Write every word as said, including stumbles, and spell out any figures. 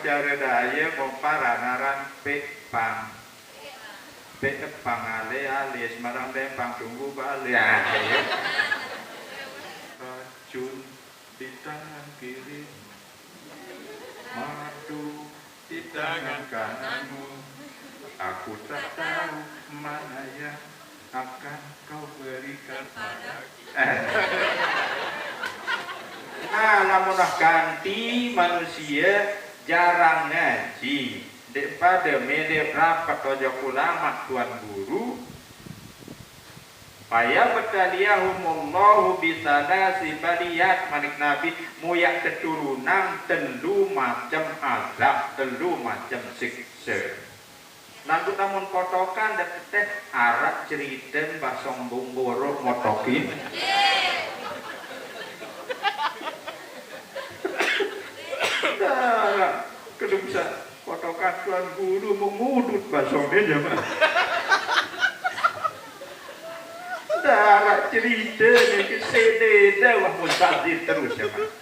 Cara daya mompar anaran pek pang. Pek pang ale alis, marang dempang tunggu balik. Ah, iya. Racun di tangan kiri, madu di tangan kananmu. Aku tak tahu mana yang akan kau berikan padaku. Nah, lamun kanti manusia jarang ngaji, dek pada mele rapat ojok ulama tuan guru, fayabtaliyahumullahu bisalasi baliyat, manik Nabi, muyak keturunan telu macam azab, telu macam siksa. Lagu namun potokan dek teh arak cerita basong bonggoro motokin. Darah kedung sa potokan tuan guru mengudut basongnya jamaah. Darah cerita ni ke sededa wah mustazir terus jamaah.